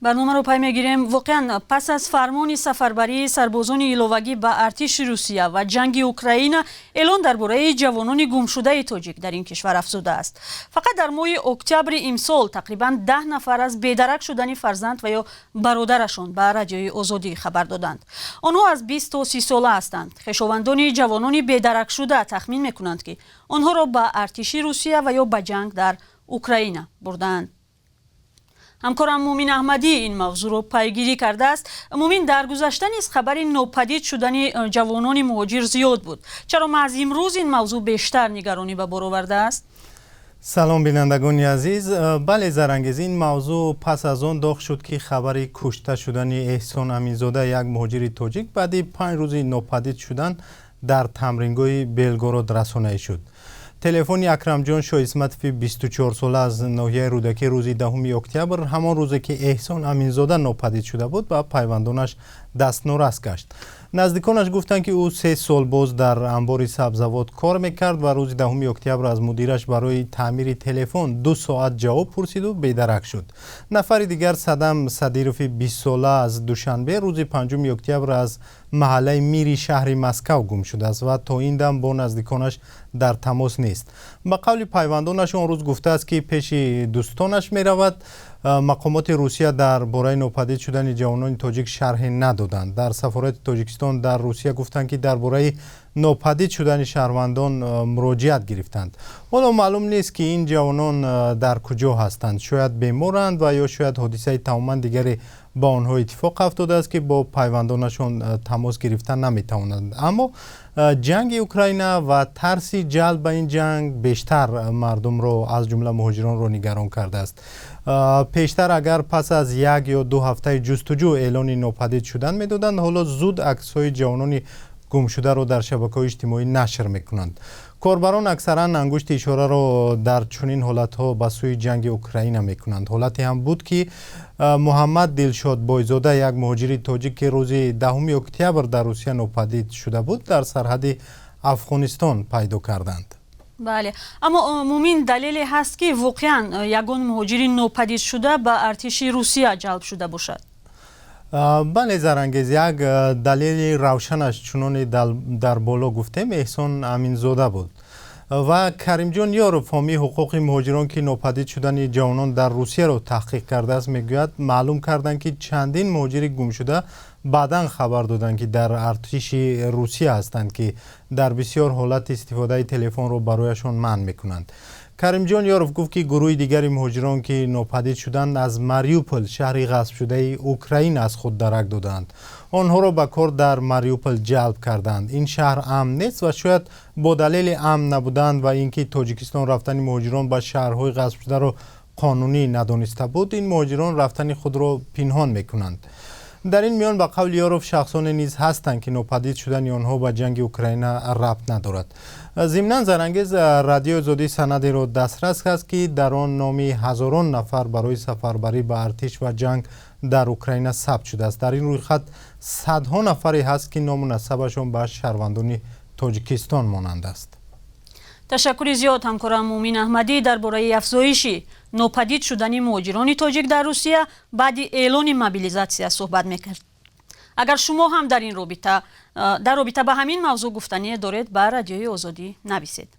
Барномаро пай мегирем. Воқеан, пас аз фармони сафарбарии сарбозони иловагӣ ба артиши Русия ва ҷанги Украина, эълон дар бораи ҷавонони гумшудаи тоҷик дар ин кишвар афзудааст. Фақат дар моҳи октябри имсол тақрибан 10 нафар аз бедарак шудани фарзанд ва ё бародарашон ба Радиои Озодӣ хабар доданд. Онҳо аз 20 то 30 сола ҳастанд. Хешовандони ҷавонони бедаракшуда тахмин мекунанд, ки онҳоро ба артиши Русия ва ё ба ҷанг дар Украина бурдаанд. Ҳамкорам Мумин Аҳмадӣ ин мавзӯъро пайгирӣ кардааст. Мумин, дар гузашта низ хабари нопадид шудани ҷавонони муҳоҷир зиёд буд. Чаро маҳз имрӯз ин мавзӯъ бештар нигаронӣ ба бор овардааст? Салом, бинандагони азиз. Бале, Зарангез, ин мавзӯъ пас аз он доғ шуд, ки хабари кушта шудани Эҳсон Аминзода, як муҳоҷири тоҷик, баъди 5 рӯзи нопадид шудан дар тамрингоҳи Белгород расонаӣ шуд. Телефони Акрамҷон Шоисматови 24сола аз ноҳияи Рӯдакӣ рӯзи 10 октябр, ҳамон рӯзе ки Эҳсон Аминзода нопадид шуда буд, ба пайвандонаш дастнорас гашт. Наздиконаш гуфтанд, ки ӯ 3 сол боз дар анбори сабзавот кор мекард ва рӯзи 10 октябр аз мудираш барои таъмири телефон 2 соат ҷавоб пурсиду бедарак шуд. Нафари дигар, Садам Садирови 20сола аз Душанбе, рӯзи 5 октябр аз маҳаллаи Мири шаҳри Москав гум шудааст ва то ин дам бо наздиконаш дар тамос нест. Ба қавли пайвандонаш, он рӯз гуфтааст, ки пеши дӯстонаш меравад. Мақомоти Русия дар бораи нопадид шудани ҷавонони тоҷик шарҳе надоданд. Дар сафорати Тоҷикистон дар Русия гуфтанд, ки дар бораи нопадид шудани шаҳрвандон муроҷиат гирифтанд. Ҳоло маълум нест, ки ин ҷавонон дар куҷо ҳастанд. Шояд беморанд ва ё шояд ҳодисаи тамоман дигаре ба онҳо иттифоқ афтодааст, ки бо пайвандонашон тамос гирифта наметавонанд. Аммо ҷанги Украина ва тарси ҷалб ба ин ҷанг бештар мардумро, аз ҷумла муҳоҷиронро, нигарон кардааст. Пештар агар пас аз як ё 2 ҳафтаи ҷустуҷӯ эълони нопадид шудан медоданд, ҳоло зуд аксҳои ҷавонони гумшударо дар шабакаҳои иҷтимоӣ нашр мекунанд. Корбарон аксаран ангушти ишораро дар чунин ҳолатҳо ба сӯи ҷанги Украина мекунанд. Ҳолате ҳам буд, ки Муҳаммад Дилшод Бойзода, як муҳоҷири тоҷик, ки рӯзи 10 октябр дар Русия нопадид шуда буд, дар сарҳади Афғонистон пайдо карданд. Бале, аммо, Мумин, далеле ҳаст, ки воқеан ягон муҳоҷири нопадидшуда ба артиши Русия ҷалб шуда бошад? Бале, Зарангез, як далели равшанаш, чуноне дар боло гуфтем, Эҳсон Аминзода буд. Ва Каримҷон Ёров, ҳомии ҳуқуқи муҳоҷирон, ки нопадид шудани ҷавонон дар Русияро таҳқиқ кардааст, мегӯяд, маълум карданд, ки чандин муҳоҷири гумшуда баъдан хабар доданд, ки дар артиши Русия ҳастанд, ки дар бисёр ҳолат истифодаи телефонро барояшон манъ мекунанд. Каримҷон Ёров гуфт, ки гурӯҳи дигари муҳоҷирон, ки нопадид шуданд, аз Мариупол, шаҳри ғасбшудаи Украина, аз худ дарак додаанд. Онҳоро ба кор дар Мариупол ҷалб карданд. Ин шаҳр амн нест ва шояд бо далели амн набудан ва ин ки Тоҷикистон рафтани муҳоҷирон ба шаҳрҳои ғасбшударо қонунӣ надониста буд, ин муҳоҷирон рафтани худро пинҳон мекунанд. Дар ин миён, ба қавли Ёров, шахсоне низ ҳастанд, ки нопадид шудани онҳо ба ҷанги Украина рабт надорад. Зимнан, Зарангез, Радиои Озодӣ санадеро дастрас аст, ки дар он номи ҳазорон нафар барои сафарбарӣ ба артиш ва ҷанг дар Украина сабт шудааст. Дар ин рӯйхат садҳо нафаре ҳаст, ки ному насабашон ба шаҳрвандони Тоҷикистон монанд аст. Ташаккури зиёд. Ҳамкорам Мумин Аҳмадӣ дар бораи афзоиши нопадид шудани муҳоҷирони тоҷик дар Русия баъди эълони мобилизатсия суҳбат мекард. Агар шумо ҳам дар ин робита, дар робита ба ҳамин мавзӯъ гуфтание доред, ба Радиои Озодӣ нависед.